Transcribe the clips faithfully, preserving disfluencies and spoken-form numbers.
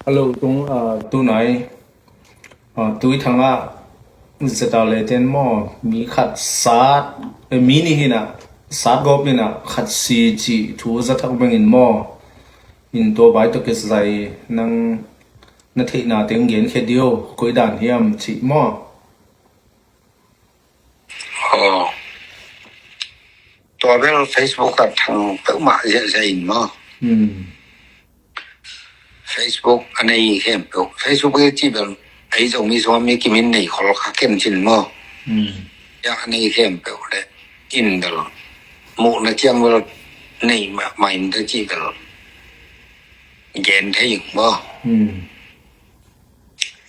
Hello, tung, ah, tunai, ah, Tuithang ah ZRA ten maw, mi khat sat, eh, mi nih in ah sat gawp in ah khat si cih thu za thak bangin maw, in tua vai tawh kisai nang na theihna teng genkhia dio, koi dan hiam cih maw? Aw. Tua bel Facebook ah thang peuhmah ziahziah in maw? Hmm. Facebook a nei khempeuh. Facebook a cih bel ei Zomi sungah mi kimin nei khol kha ken cin maw? Hmm. Ya a nei khempeuh le in bel muhna ciang bel nei mahmah in ta cih bel gen thei ing maw? Hmm.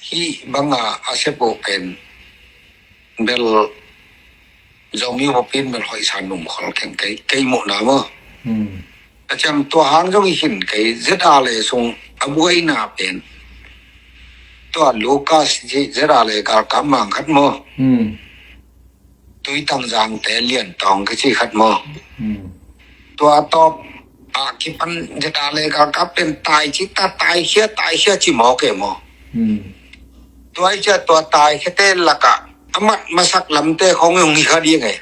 Hih banga a sep uh pen bel Zomi bupin bel hoihsa num khol keng kei, kei muhna maw? Hmm. A ciang tua hang zong i khin kei, ZRA le sung a buaina pen tua Lucas ci ZRA le galkap mang khat maw? Hmm. Tuitang Zangte Liantawng kici khat maw? Hmm. Tua tawp a kipan ZRA le galkap pen tai ci ta, taikhia, taikhia ci maw ke maw? Hmm. Tua i cia tua taikhiate lakah a mat masak lamte khong i hong hi kha ding e.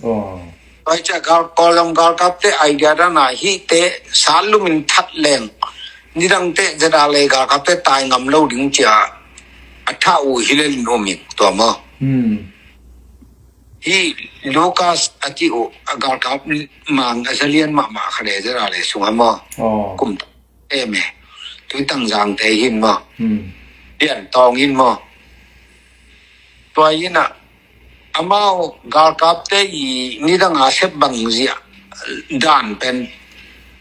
Aw. Tua i cia gal, Kawlgam galkapte idea dana hihte sat lumin that leng nidangte ZRA le galkapte tai ngam lo ding cia a thah uh hi lel in um in tua maw? Hmm. Hih Lucas a cih uh a galkap mang a zalian mahmah kha le ZRA le sungah maw? Aw. Kum em e. Tuitang Zangte hin maw? Hmm. Liantawng hin maw? Tua in ah amau galkapte i nidang a sep bang ziah dan pen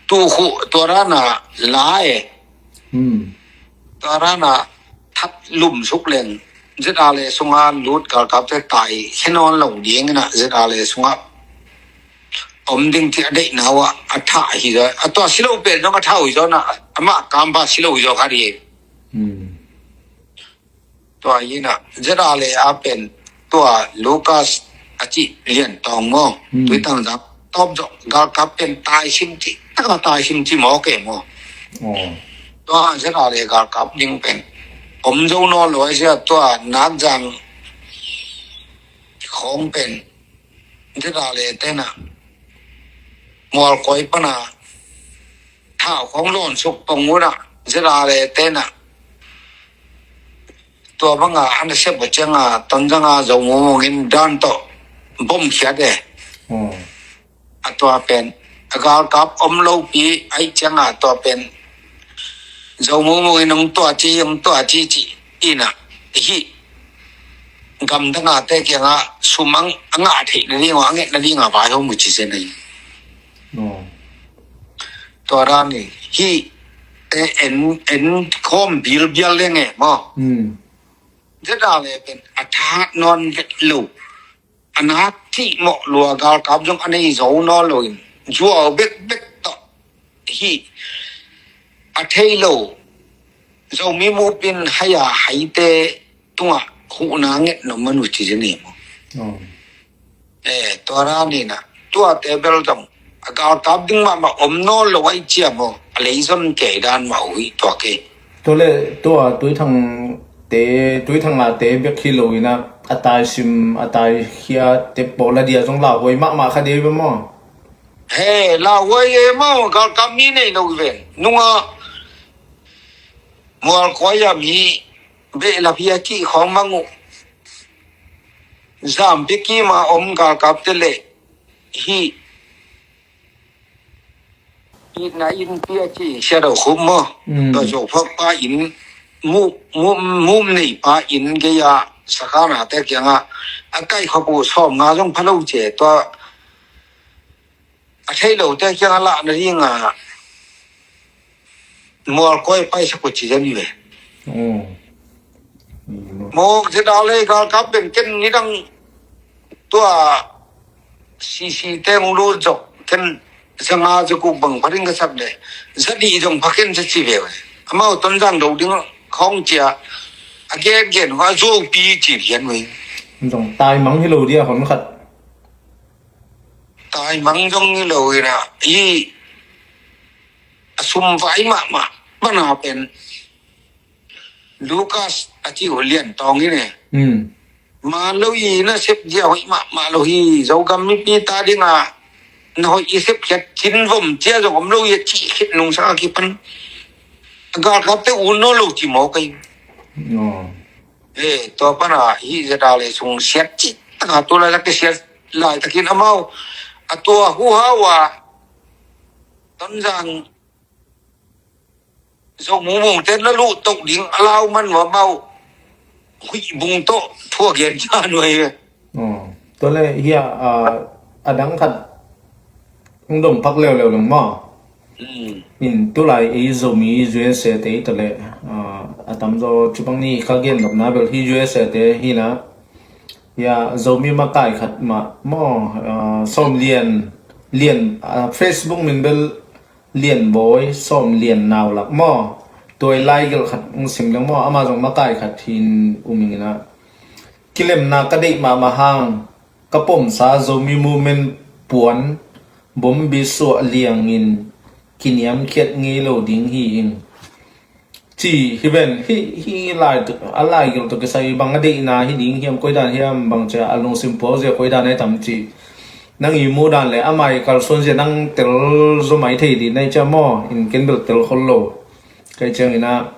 tukhuh tua rana la e. Hmm. Tua rana that lum suk leng ZRA le sunga lut galkapte tai khe nawn lo ding in ah ZRA le sunga om ding ci a deihna uh ah a thah hi zaw. A tua si lo pen zong a thah uh hi zaw na, amah kampa si lo hi zaw kha ding. Hmm. Tua hi na, ZRA le a pen tua Lucas a cih Liantawng maw? Hmm. Tuitang Zang tawp zawh galkap pen tai sim ci, taka tai sim ci maw ke maw? Oh. Tua ZRA le galkap ding pen om zo nawn lo a sia, tua Nak Zang khong pen ZRA le tena Mualkoi pana thau khong lawn suk pong una ZRA le tena tua banga ana sep a cianga Tonzanga Zo Mung Mung in dan tawh bom khiat e. Hmm. A tua pen a galkap om lopi aih cianga tua pen Zo Mung Mung in hong tua ci, hong tua ci ci ina hih gamdanga te kianga sum a ngah theih nading a, a nget nadinga vaihawm uh ci zen ahi. Oh. Tua dan in hih te en, en khawm bilbial leng e maw? Hmm. ZRA le pen a that nawn vet lo, a nak cih mawh lua, galkap zong a nei zo nawn lo in zuau bekbek tawh hih a thei lo Zomi mupin hai a haite tungah huhna nget nop man uh ci zen e maw? Oh. Eh, tua ra ni na, tuate bel zong a galkap ding mahmah om nawn lo aih cia maw, a leizon kei dan mah uh hi tua kei. Tua le tua Tuithang te, Tuithang a te bek hi lo ina, a taisim, a taikhia te pawl a dia zong lauhuai mahmah kha dei ve maw? He, lauhuai e maw, galkap mi nei lo hi ven. Nunga Mualkoi a mi behlap hi a cih khawng mang uh. Zampi kima om galkapte le hih itna innpi a ci Shadow Khup maw? Mm. Tua Zo Phak pa inn, mu, mu, mum nei pa inn gei a sakhanate kianga a kaih khop uh sawmnga zong pha lo ce. Tua a thei lote kianga lah nadinga Mualkoi paisak uh ci zen hi ve. Oh. Mawk ZRA le galkap pen ken nidang tua sisi te hong lut zok ken zanga zakuk bang pha ding ka sak le, zadih zong pha ken sa ci ve ve. Amau Tonzang do ding khawng cia a gen gen hong a zuaupi ci lian ve. Zong taimang hi lo dia hon khat. Taimang zong hi lo ina, i a sum vai mahmah pana pen Lucas a ci uh lian tawng hi ne. Hmm. Malo i na sep zia hoih mahmah lo hi. Zogam mipi ta dinga na hoih i sepkhiat cinvom cia zong om lo i a cih khit nungsang a kipan a galkapte un nawn lo ci mawk ahi. Aw. E, tua pana hih zeta le sung siat cih taka tu lailak kisiat laitakin amau a tua huhau a Tonzang Zo mumung ten la luh toh ding a lau man va mau huih bung toh thua gen ca nuai ve. Aw, tua le hia, a, a dang khat hong dong phak leuleu leng maw? Hmm. In tulai ei Zomi U S A te i ta le, a, a tamzaw cupang ni kha gen nopna bel hi U S A te hi na. Hia Zomi makai khat mah maw, a, sawm lian, lian, a, Facebook min bel Lian Bawi, sawm lian nau lak maw? Tuai lai gelh khat hong sim leng maw? Amah zong makai khat hin um ing ina. Kilemna ka deih mahmah hang ka pomsa Zomi movement puan bombi suah liangin kiniamkhiat ngei lo ding hi ing. Ci hi ven, hi, hi lai tuk, a lai gelh tuk kisai bang a deihna hi ding hiam, koidan hiam bang cia a lungsim puak zia koidan ai tam ci. Nang i muh dan le amah i kalsuan zia nang tel zaw mai thei dih nai cia maw, in ken bel tel khol lo. Kai ciang ina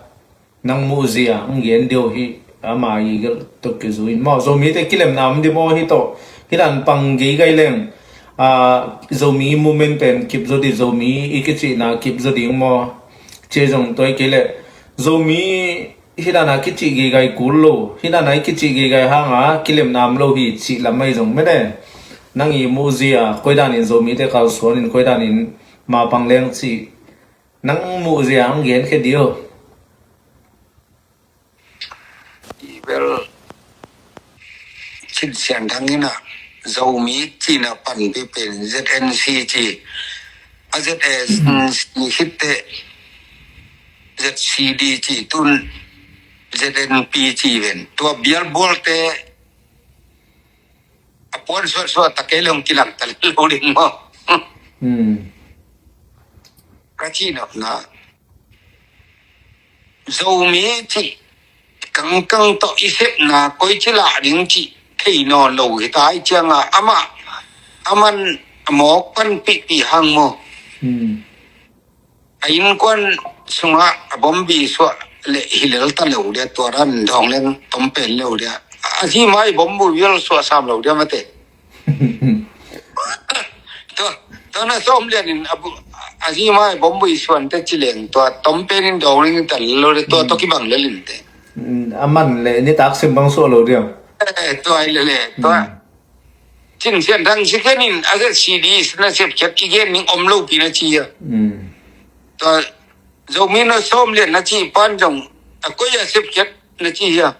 nang muh zia ang gen deuh hi, amah i gelh tuk kizui in maw. Zomi te kilemna om di maw hi tawh. Hi dan pang gei gai leng, a, Zomi movement pen kip zaw di, Zomi i kicihna kip zaw ding maw. Cia zong tuai kei le Zomi hi dana kicih geigai kul lo, hi dana i kicih geigai hanga kilemna om lo hi cih lam mai zong mene. Nang i muh zia koidanin Zomite kalsuanin koidanin mapang leng cih nang muh zia ang genkhia dio. I bel Cin Sian Thang ina Zomi cina panpi pen Z N C ci, a Z S C hitte Z C D ci, tun Z N P ci ven. Tua bialbualte a puan suatsuat ta kei leng kilang ta lo ding maw? Hmm. Ka ci nopna Zomi cih kangkang tawh i sepna koi ci lah ding cih thei nawn lo hi ta i cianga amah a man a mawk panpihpih hang maw? Hmm. A innkuan sungah a bombi suah le hi lel ta lo dia, tua dan dawng leng tom pen lo dia. A zi mai bombu vial suah sam lo dia mate. Tua, tua na sawm lianin a bu-, a zi mai bombu i suan te ci leng tua tom penin dawng leng ta lo dia, tua, hmm, tawh kibang lelin te. Hmm, a man le nitak sim bang suah lo dia. Eh, tua i lele, tua. Hmm. Cin Sian Thang si kenin a Z C D na sepkhiat i gen ning om lopi na ci a. Hmm. Tua Zomi na sawm lian na ci pan zong a koi a sepkhiat na ci a.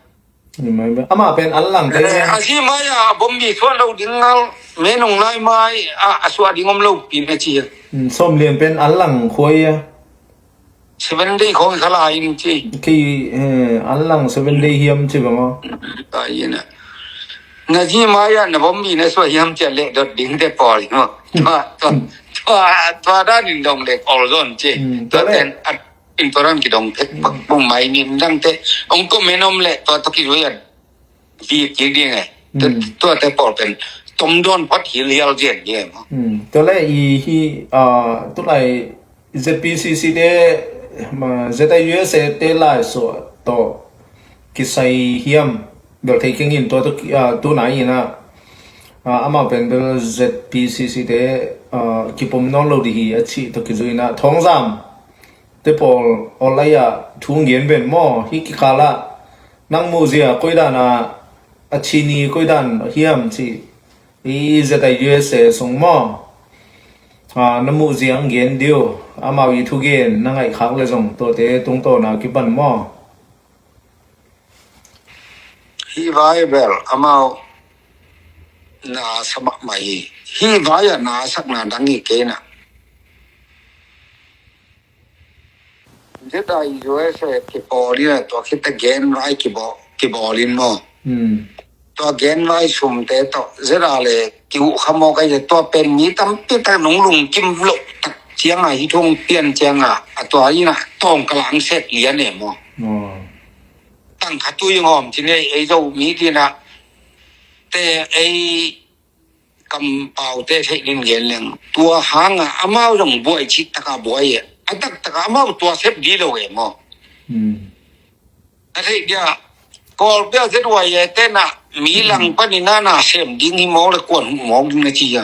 Amah pen an lang te. Eh, a zi mai a bombi suan lo ding ngal menung lai mai a, a suah ding om lopi na ci a. Hmm, sawm lian pen an lang khuai a. Seven Day khong khala in ci. Kei, eh, an lang Seven Day hiam ci bang aw. Ai ina. Na zi mai a na bombi na suah hiam ci a leh dot ding te pawl hi maw. Tua, tua, tua, tua dan in dong le pawl zon ci. Hmm, tua tua le. Ten at in tua dan kidong phet pak bung mai nin dang te. Ong ko menom le tua to ki zuyan. Viet kik ding e. Tua, hmm, tuate pawl pen tom dawn phot hilhial zian ding e maw. Hmm. Tua le i hi, ah, tulai Z P C C te, ma, Z I U S A te lai suah tawh kisai hiam bel thei keng in tua tawh ki, ah, tuna ina, ah, amah pen bel Z P C C te, ah, kipom nawn lo dih hi a cih tawh kizui ina Thawngzam te pawl online ah thu ngen ven maw, hi kikal ah nang muh zia koidan a, a cini koidan hiam cih i Z I U S A sung maw? A, na muh zia ang gen diu, amau i thugen na ngaihkhak le zong tuate tungtawna kipan maw? Hih vai bel amau na sa mahmah hi. Hih vai a na sakna dang hi kei na. Z I U S A kipawl in a tua khit a gen vai kibawl, kibawl in maw? Hmm. Tua gen vai sumte tawh Z I U S A le kiuh kha maw kai tua pen mi tampi tak nong lungkim loh tak cianga hi thong pian cianga a tua in a tawng ka lang set lian e maw? Oh. kha tui ngawm ci nei ei Zomi dinah te ei kampaute theih din gen leng tua hanga amau zong buai cih taka buai e. A taktaka amau tua sep di lo e maw? A theih dia Kawlpi a Z Y A tenah mi lang panin a na sem ding hi mawk le kuan huh mawk ding na ci a.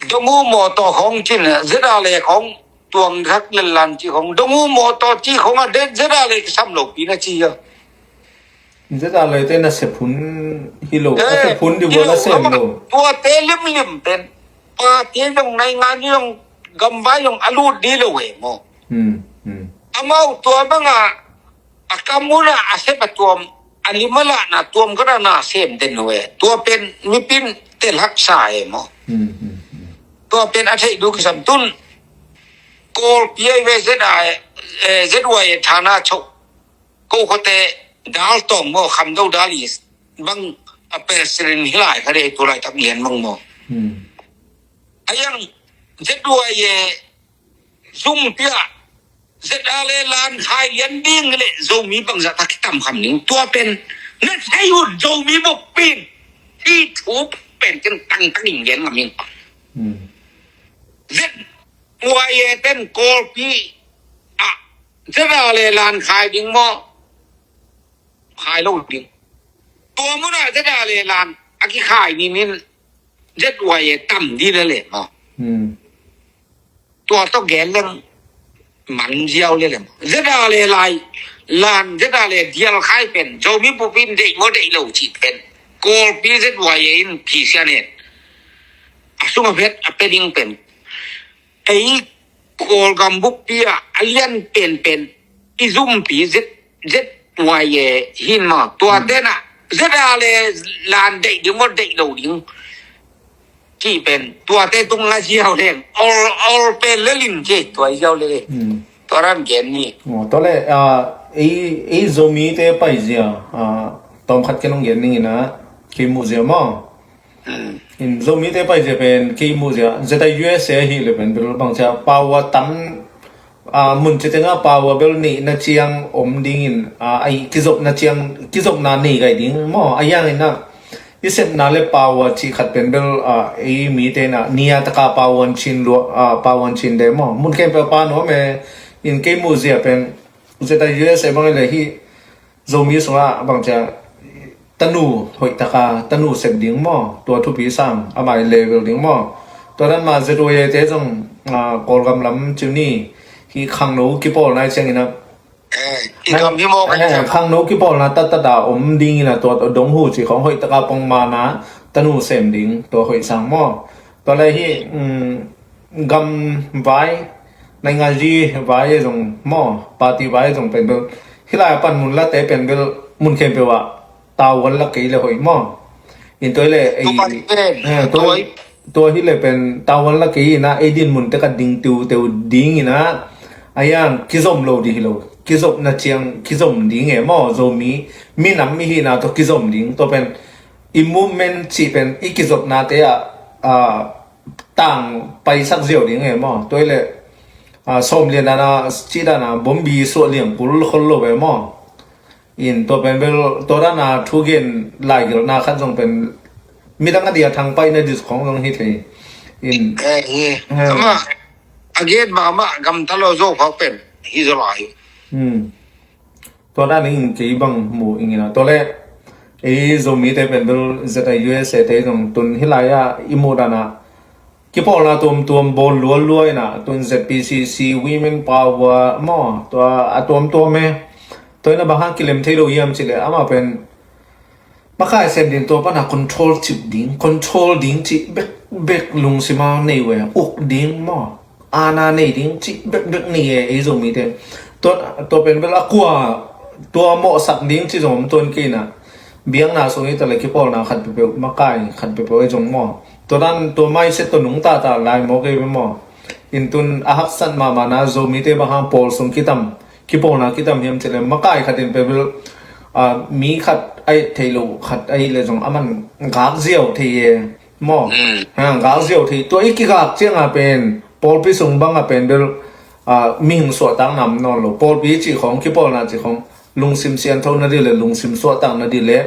Dong uh mawtaw khawng cin Z R le khawng tuang thak lellan ci khawng, dong uh mawtaw ci khawng a Z R le kisam lopi na ci a. Z R le te na sep hun hi lo, a sep hun di bual a sem lo. Tuate limlim pen pate zong nai ngan zong gamvai zong a lut di lo e maw? Amau tua banga a kam unah a sep a tuam a lim a lahna tuam khat a na sem den uh e. Tua pen mipin tel haksa e maw? Tua pen a theih duh kisam tun Kawlpi a i ve Z I, eh, Z Y A thana choh ko khote dal tawng maw, kham do dal i bang a president hi lai kha dei tu laitak lian bang maw? A yang Z Y A zumpi ah Z R le lan khai lian ding le Zomi bangzah tak kitam kham ding. Tua pen na thei un Zomi bukpin hi thu pen ken tangtang in gen ngam in. Z Y A pen Kawlpi ah Z R le lan khai ding maw? Khai lo ding. Tua munah Z R le lan a kikhai ninin Z Y A tam di le le maw? Tua tawh gen leng man ziau le le maw? Z R le lai lan Z R le dial khai pen Zomi bupin deih maw deih lo cih pen Kawlpi Z Y A in phisia nen a sung a phet a pia ding pen ei Kawlgam bukpi ah a lian penpen i zumpi Z, Z Y A hin maw? Tua tenah Z R le lan deih ding maw deih lo ding cih pen tuate tung a ziau leng ol, ol pen lelin ci tua i ziau lelin. Tua ran gen ni. Tua le ei, ei Zomite paizia tawmkhat ken hong gen ning inah kei muhzia maw? In Zomite paizia pen kei muhzia Z I U S A hi le pen bel bangcia power tam, mun citengah power bel neihna ciang om dingin a i kizopna ciang kizopna nei gai ding maw? A hianginah i sepna le power cih khat pen bel ei mite inah nia taka power an cin lua, power an cin de maw? Mun khempeuh pan om e. In kei muhzia pen Z I U S A bang le hi Zomi sungah bangcia tanu hoih taka tanu sep ding maw? Tua thupi sang a mai level ding maw? Tua dan mah Z Y A te zong Kawlgam lam ciu ni hi khangno kipawlna i cianginah khangno kipawlna tattata om dinginah tua dong hu ci khawng hoih taka pongmana tanu sem ding tua hoih sang maw? Tua le hi gam vai nainganzi vai zong maw, party vai zong pen bel hi lai a pan mun late pen bel mun khempeuh ah tavuan la kei le hoih maw? In tua hi le ei tua hi le pen tavuan la kei inah ei din mun te ka ding tiuteu ding inah a hiang kizom lo ding hi lo, kizopna ciang kizom ding e maw? Zomi minam i hihna tawh kizom ding tua pen i movement cih pen i kizopnate ah tang paisak ziau ding e maw? Tua hi le sawm lian dana cih dana bombi suah liang kul khol lo e maw? In tua pen bel tua dana thugen laigelhna khat zong pen midang a dia thangpaihna dis khawng zong hi thei. In amah a gen mahmah gamta lo zo khawk pen hi zaw lai. Tua dan in kei bang mu ing inah tua le ei Zomite pen bel Z I U S A te zong tun hi lai ah i muh danah kipawlna tuamtuam bawl lualua inah tun Z P C C Women Power maw tua a tuamtuam e. Tua inah bang hang kilem thei lo hiam cih le amah pen makai sem din tua pana control cip ding, control ding cih bekbek lungsima nei uh e, uk ding maw, ana nei ding cih bekbek nei e ei Zomite. Tua pen bel a kua tua mawhsak ding cih zong om tuan kei inah biakna sung hi ta le kipawlna khat peuhpeuh makai khat peuhpeuh ei zong maw? Tua dan tua mindset tua nungtata lai maw kei maw? In tun a haksat mahmahna Zomite bang hang pawl sung kitam kipawlna kitam hiam cih le makai khat in peuhpeuh mi khat a et theih loh khat ahih le zong a man gak ziau thei e maw? Gak ziau thei tua i kigak cianga pen pawlpi sung banga pen bel a, mihing suahtakna om nawn lo. Pawlpi cih khawng, kipawlna cih khawng, lungsim siangtho nading le lungsim suahtak nading le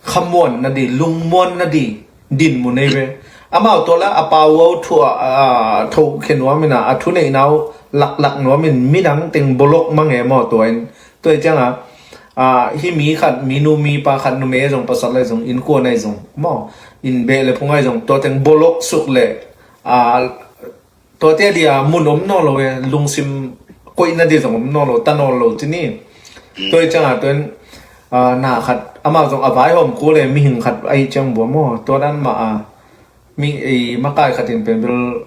khamuan nading, lungmuan nading dinmun ei ve. Amau tua la a pau uh thu a, a, thokhe nuam in a, a thuneihna uh laklak nuam in midang teng bolok mang e maw tua in. Tua i ciangah, a, hih mi khat, mi nu, mi pa khat, numei zong, pasal lai zong, innkuan ai zong maw, inn beh le phung ai zong, tua teng bolok suk le, a, tuate dia mun om nawn lo e, lungsim koihna dia zong om nawn lo, ta nawn lo ci ni. Tua i ciangah tuan, a, na khat, amah zong a vaihawm kul e, mihing khat ahi ciang bua maw, tua dan mah a, mi, ei, makai khat in pen bel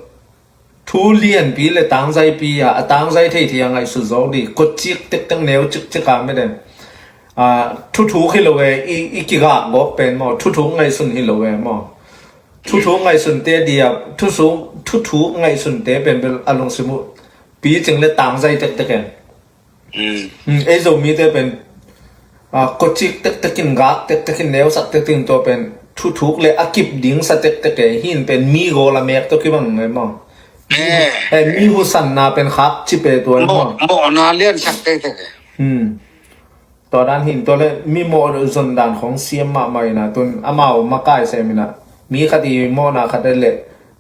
thu lianpi le tangzaipi a, a tangzai thei thei a ngaihsut zawk ding, kotcik tektek neu cikcik a mede. A, thuthuk hi lo e, i, i kigak gawp pen maw, thuthuk ngaihsun hi lo e maw. Thuthuk ngaihsunte dia, thuthuk, thuthuk ngaihsunte pen bel a lungsim uh picing le tangzai tektek e. Mm. Mm, ei Zomite pen, a, kotcik tektek in, gak tektek in, neusak tektek in tua pen thuthuk le a kip ding sa tektek e, hin pen mi gawl a mek tawh kibang e maw. Eh. Eh, mi husanna pen khak cip e tua maw. Mawh, mawhna liansak tektek e. Mm. Tua dan hin tua le mi mawh zon dan khawng siam mahmah in a, tun amau makai sem in a, mi khat i mawhna khat le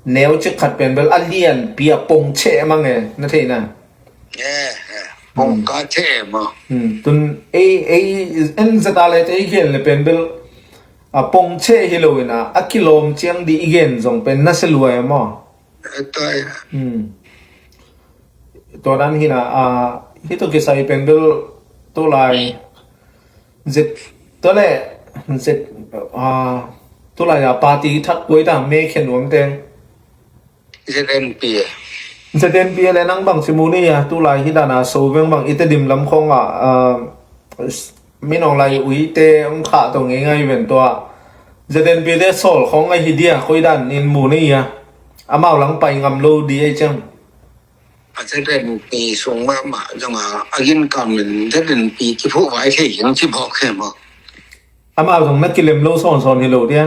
neucik khat pen bel a lianpi a pongcheh mang e, na theihna. Eh, eh, pongkah cheh e maw. Hmm, tun ei, ei en zata le te i gen le pen bel a pongcheh hi lo in a, a kilawm ciang ding i gen zong pen nasia lua e maw. Eh, tua e. Hmm. Tua dan hi na, a, hih tawh kisai pen bel tulai zet, tua le zet, a, tulai a party thak kua i ta, me khen nuam teng. Z N P A. Z N P A le nang bang ci mu ni a, tulai hih dan a so veng bang i Tedim lam khawng a, a, Min Aung Hlaing uite hong khah tawh ngeingai ven tua. Z N P A te sawl khawng a hi dia, koi dan in mu ni a. Amau lang pai ngam lo di ei ciang. A Z N P sung mahmah zong a, a ginkam in Z N P kiphuh vai thei hiang ci bawk khe maw. Amau zong na kilem lo sawnsawn hi lo dia.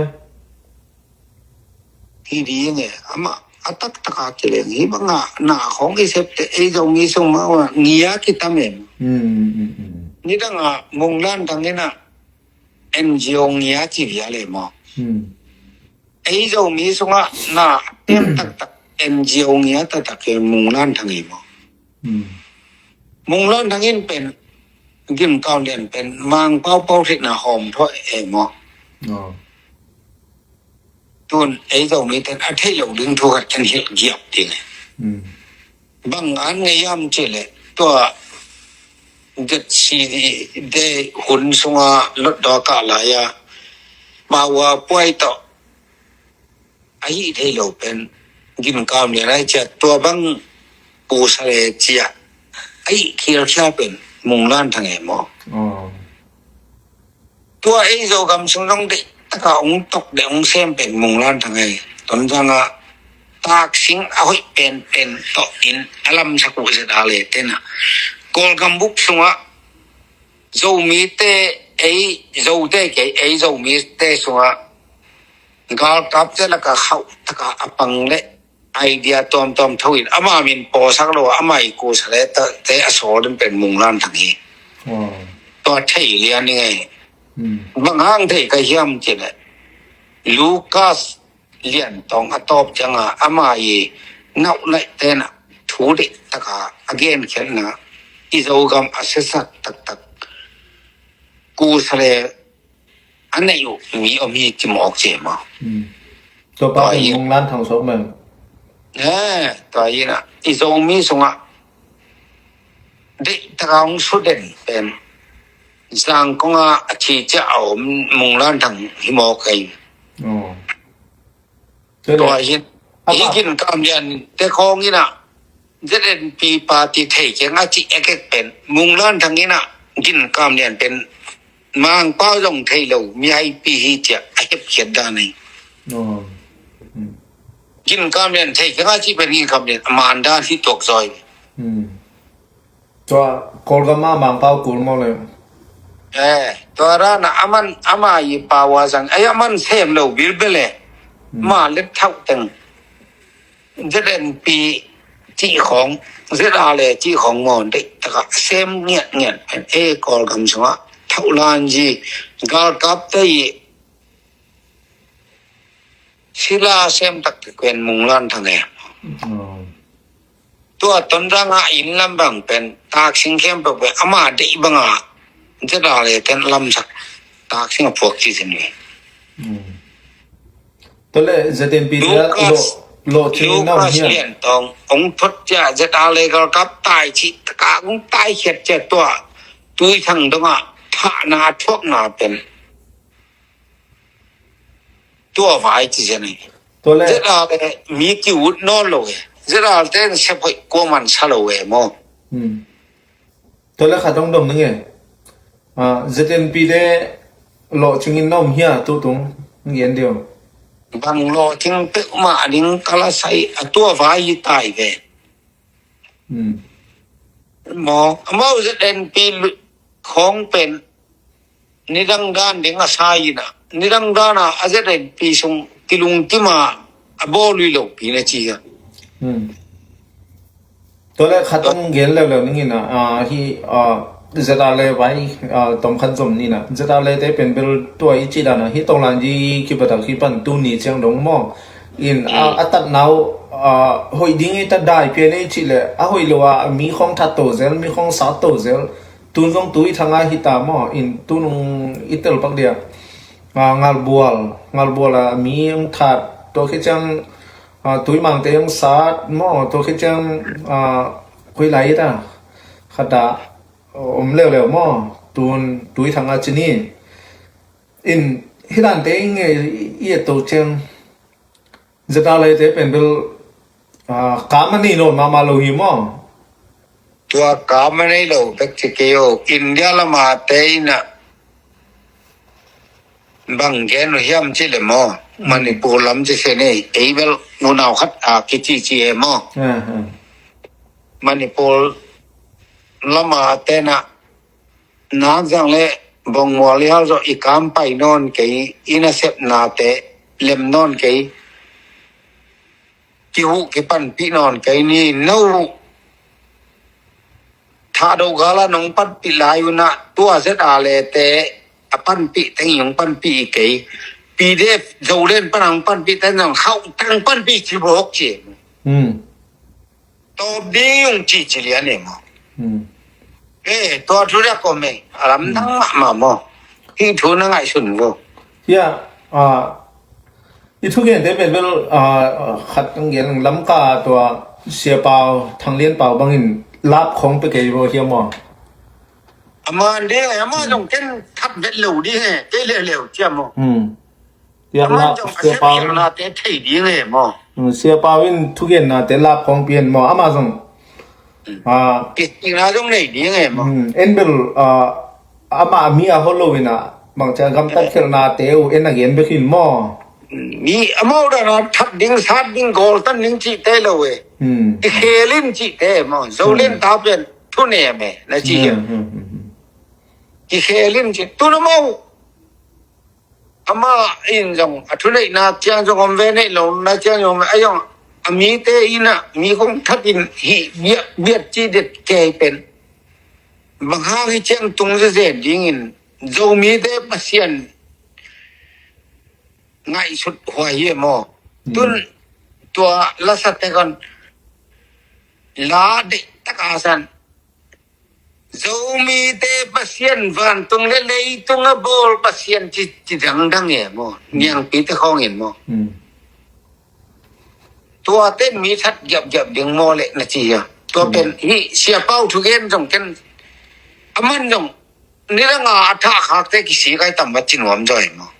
Hi ding e, amah a taktak a kilem hi bang a, na khawng i sep te ei Zomi sung mah a ngia kitam em. Hmm, hmm, hmm, hmm. Nidang a Munglan Thang in a N G O ngia ci vial e maw. Hmm. Ei Zomi sungah na tem taktak N G O ngia taktak e Munglan Thang e maw. Hmm. Munglan Thang in pen, Gim Kau Lian pen, Mangpau pau theihna hawm thawh e maw. Oh. Tun ei Zomi ten a theih lo ding thu khat kan hilh giap ding e. Hmm. Bang an ngei hiam cih leh tua Z C D te hun sunga lotdaw kah lai a, Maua puai tawh a hih thei lo pen Gim Kau Lian ai cia, tua bang pusa le cia a hih khialkhia pen Munglan Thang e maw. Oh. Tua ei Zogam sung zong deih taka hong tok deh hong sem pen Munglan Thang e. Tonzang a taksing a hoih penpen tawh in a lamsak uh zet a le tena Kawlgam bup sungah Zomite ei Zote kei ei Zomite sungah galkapte laka khauh taka a pang le idea tuamtuam tho in ama min pawsak lo a, ama i kusa le te a sawl in pen Munglan Thang hi. Wow. Tua thei lian i ngei. Hmm. Bang hang thei ka hiam cih leh Lucas Lian Tawng a tawp cianga ama i nauh naih tena thu deih taka a genkhiatna i Zogam a siasak taktak kusa le a neih uh mi om hi ci mawk ci e maw. Hmm. Tua pa pen Munglan Thang sawk meng. Eh, tua hi na i Zomi sungah deih taka hong suden pen Zangkong a a thi cia a om Munglan Thang hi mawk e. Oh. Tua hi na i Gim Kau Lian te khawng in a Z N P party thei keng a cih ekek pen Munglan Thang in a Gim Kau Lian pen Mangpau zong thei lo mi aipi hi cia a hepkhiat dan ei. Oh. Hmm. Gim Kau Lian thei keng a cih pen Gim Kau Lian a man dan hi tuak zaw e. Hmm. Tua Kawlgam a Mangpau kul maw le. Eh, tua rana aman ama i pau a zang ei aman sem lo bilbel e. Hmm. Ma let thauh teng Z N P cih khawng, ZRA le cih khawng maw, deih takah sem ngiatngiat pen ei Kawlgam sungah thauhlanzi galkapte i sila sem takte pen Munglan Thang e. Tua Tonzang a inn lam bang pen taksing khempeuh pen ama deih bangah ZRA le ten lamsak taksing a phuak ci sin ve. Tua le ZNP dia Lucas, lawh, lawhcing na om Lucas hiam? Lian Tawng ong thot cia ZRA le galkap tai cih taka ong tai khiat cia tua Tui Thang dongah thahna a thuakna pen tua vai ci cia ni. Tua le ZRA le mi ki ut nawn lo e. ZRA ten sep hoih kuaman sa lo e maw. Tua le khat dong dong ning e. ZNP te lawhcing in na om hia tutung ngian deuh. Bang lawhcing peuhmah ding ka la sai a tua vai hi tai ve. Maw, amau ZNP khawng pen nidang dan ding a sa ina nidang dan a ZNP sung kilungkima a bawl ui lo pi na ci a. Tua le khat ong gen leuleu ning ina, hi ZRA le vai tom khat zom nina ZRA le te pen bel tua i ci dana hi tonglan ji kipatak hi pan tu ni ciang dong maw. In a tatna uh hoih ding i tat dai pian i cih le a hoih lo a mi khawng that to zel mi khawng sat to zel. Tun zong Tui Thang a hi ta maw in tunung i tel pak dia. Ngalbual, Ngalbual a mi ong that tua khi ciang Tui Mangte ong sat maw tua khi ciang khui lai ta khata om leuleu maw tun Tui Thang a ci ni. In hi dante i nge i et to ciang ZRA le te pen bel kam a nei nawn mahmah lo hi maw. Tua kam a nei lo bek ci kei o India lama te ina bang gen uh hiam ci le maw Manipur lam ci se nei ei bel nunau khat a kici ci e maw. Manipur lama te na nak zang le bongmual i hal zawh i kam pai nawn kei i nasepnate lem nawn kei kihuh kipanpih nawn kei ni no. Thahdo gala nong panpih lai unah tua ZRA le te a panpih teng i hong panpih i kei. PDF Zolen pan a hong panpih teng zong khauh teng panpih ci bawk ci. Tawp ding ung ci ci lian e maw. E tua thu ria kawm e a lamdang mahmah maw. Hih thu na ngaihsun vo. Hia i thugente pen bel khat ang gen Lamka tua Sia Pau Thang Lian Pau bangin lap khong pe kei vo hia maw. Ama ding e ama zong ken that vet lo ding e kei leuleu cia maw. Tia ama zong a Sia Pau in nate thei ding e maw. Sia Pau in thugennate lap khong pian maw ama zong. Kisikna zong nei ding e maw. En bel ama mi a hol lo ina bangcia gamtat khelhnate uh en a gen bek hin maw. Mi amau dana that ding sat ding gawltan ding cihte lo e. Kikhel in cihte maw Zolen ta pen thunem e na ci hiam. Kikhel in cih tun amau Amah in zong a thuneihna ciang zong om ve neih lo na ciang zong om ve a zong a mite in ah mi kong that in hih biat ci det kei pen bang hang hi ciang tung zezen dingin Zomite Pasian ngaihsut huai hi e maw. Tun tua lasate kon la deih taka san Zomite Pasian vantung le leitung a bawl Pasian ci, ci dangdang e maw. Niangpite khawng in maw. Tuate mi that giapgiap ding maw le na ci hia. Tua pen hih Sia Pau thugen zong ken a man zong nidang a a thah khakte kisik ai tam va ci nuam zaw e maw.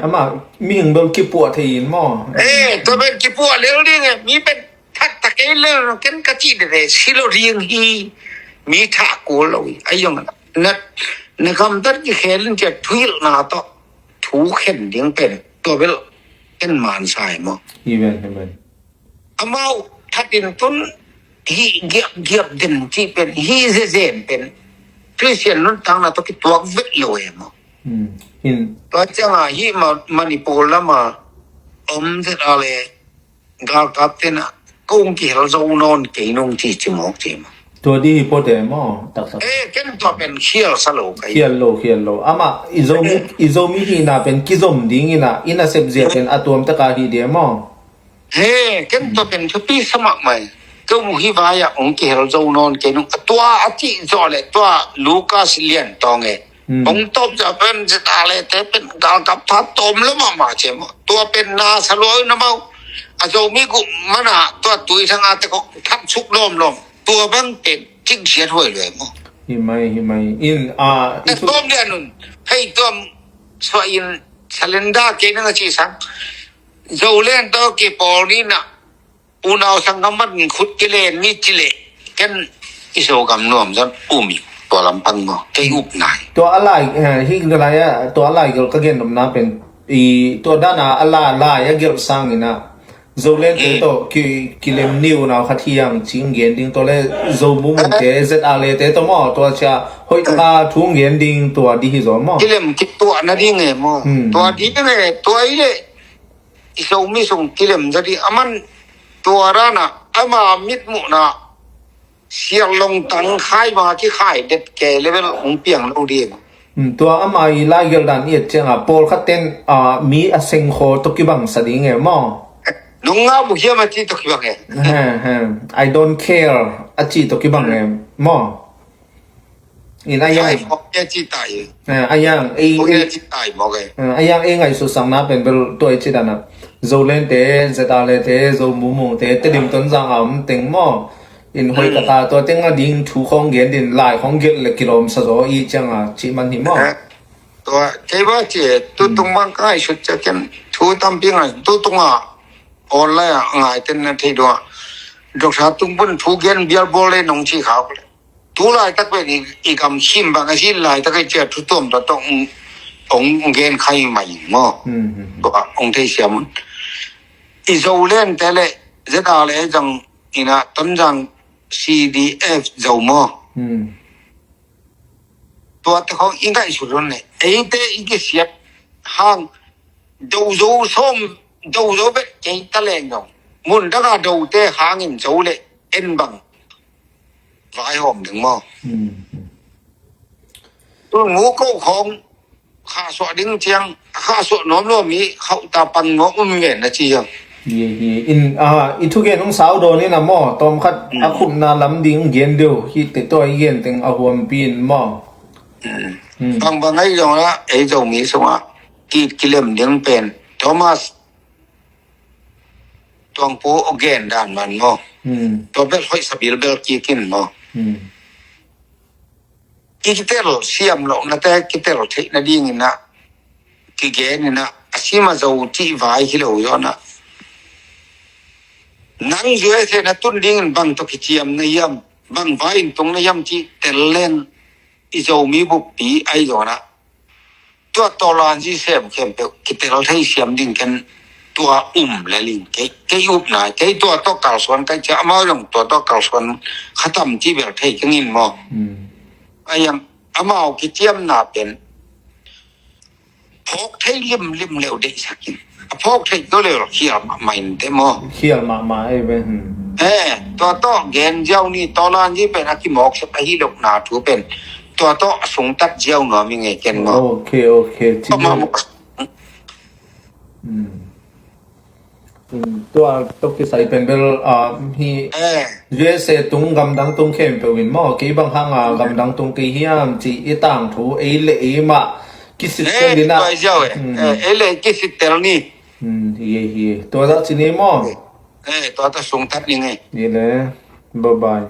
Amah mihing bel kipuah thei in maw. E tua pen kipuah lel ding e mi pen that ta kei lel ken ka cih dede si lo ding hi. Mi thah kul lo hi a zong na na gamtat kikhel in cia thuhilhna tawh thu khen ding pen tua bel ken mansa e maw. Amau that in tun hih giapgiap den cih pen hih zezen pen Khristian nuntakna tawh kituak vet lo e maw. Tua cianga hih Manipur lama om zet a le galkap tenah kong kihel zo nawn kei nung ci ci mawk ci maw. Tua di hi pote maw, taktak. Eh, ken tua pen khial sa lo kai. Khial lo, khial lo. Amah i Zomi, eh, i Zomi hihna pen kizom dingin ah, i nasep zia pen a tuamtaka hi dia maw. He, ken tua pen thupi sa mahmah. Kei uh hi vai-ah hong kihel zo nawn kei nung. Tua a cih zawh leh tua Lucas Lian Tawng e. Hmm. Hong tawp zawh pen ZRA te pen galkap tha tawm lo mahmah ci maw. Tua pen na sa lua uh na maw. A Zomi guh mana tua Tui Thang a te kong that suk lawmlawm. Tua bang pen cingsiat huai lua e maw. Hi mai, hi mai. In, ah, i thu- tawm lian un. Hei tuam suah in salenda kei nang a ci sang. Zoland tawh kipawl ni na, unau sanggam man khut kilen ni ci leh, ken i Zogam nuam zong um ing, tua lampang maw, kei up nai. Tua a lai, eh, hi lai a, tua a lai gelh ka gen nopna pen, i, tua dana a lai, lai a gelh sangin ah, Zoland te tawh ki, kilem ni unau khat hi ang ci gen ding, tua le Zo Mumung te, ZRA te tawh maw, tua cia hoih taka thu gen ding tua di hi zaw maw. Kilem kituah nading e maw. Hmm. Tua ding e, tua i le i Zomi sung kilem za di, aman tua rana, ama mitmuhna, sial longtang khai ma kikhai det kei level hong piang lo ding. Hmm, tua ama i lai gelh dan i et cianga, pawlkhat ten, ah, mi a sengkhaw tawh kibang sa ding e maw. Nung ngah bu hiam a ci tawh kibang e. He, he. I don't care a ci tawh kibang e maw. In a yang. Ai, mawk e ci tai. Eh, a yang, ei, mawk e ci tai, mawk e. Eh, a yang ei ngaihsutsakna pen bel tua i ci dana. Zoland te, ZRA te, Zo Mumung te, Tedim Tonzang a om teng maw. In hoih taka tua teng a ding thu khong gen din lai khong gelh le kilawm sa zaw i cianga ci man hi maw. Eh, tua, kei ba ci, tutung bang ka ngaihsut cia ken, thu tampi ngai, tutunga online a ngai ten na thei dua. Doctor Tung Bun thu gen bial bawl le nong ci khak le. Tu laitak pen i, i gam khim bang a sin laitak i cia thu tuam tawh tawh ong, ong gen khai mai maw. Hmm, hmm, hmm. Tua ong thei siam un. I Zoland te le ZRA le zang ina Tonzang CDF Zo maw. Hmm. Tua te khong i ngaihsut un le. Eite i kisiat hang do zo sawm, do zo bet kei ta leng dong. Mun danga do te hangin zo le en bang. Vaihawm ding maw. Hmm. Tu ngu ko khong khahsuah ding ciang, khahsuah nuam lo mi khauhta pan nuam um ngen na ci hiam. Hi, hi. In, ah, i thugen hong sau dawn in a maw, tawmkhat a khutna lam ding gen deuh, hi te tua i gen teng a huampi in maw. Hmm. Hmm. Bang bang ai zong la, ei Zomi sungah, ki, kilem ding pen, Thomas, tuang pu a gen dan man maw. Hmm. Tua bel hoih sabil bel kikin maw. Hmm. Kitel siam lohnate, kitel theih nadingin ah, kigen in ah, a sima zo cih vai hi lo zawn ah. Nang U S A na tun dingin bang tawh kiciam na hiam, bang vai in tung na hiam cih tel leng i Zomi buppi ai zawn ah. Tua tawlanzi sem khempeuh kitel thei siam ding ken tua um le ling. Kei, kei upna, kei tua tawh kalsuan kai cia, amau zong tua tawh kalsuan khatam ci bel thei kengin maw. Hmm. Ayang, amau kiciamna pen phawk thei limlim leu deihsakin. A phawk thei to leu khial mahmah in te maw. Khial mahmah ei ve, hmm. Eh, tua tawh gen ziau ni, tawlanzi pen a kimawk sep ahi lohna thu pen. Tua tawh a sungtat ziau nuam i ngei ken maw. Ok, ok. Ci amah maw. Hmm. Hmm, tua tawh kisai pen bel, ah, hi, eh, U S A tung gamdang tung khempeuh in maw, kei bang hanga gamdang tung kei hiam ci i tangthu, ei le ei mah kisit ken dina. Tua i ziau e. Hmm. Eh, ei le kisit tel ni. Hmm, hi, hi. Tua zah ci ni maw. Eh, tua tawh sungtat ni ngei. Hi le. Bye bye.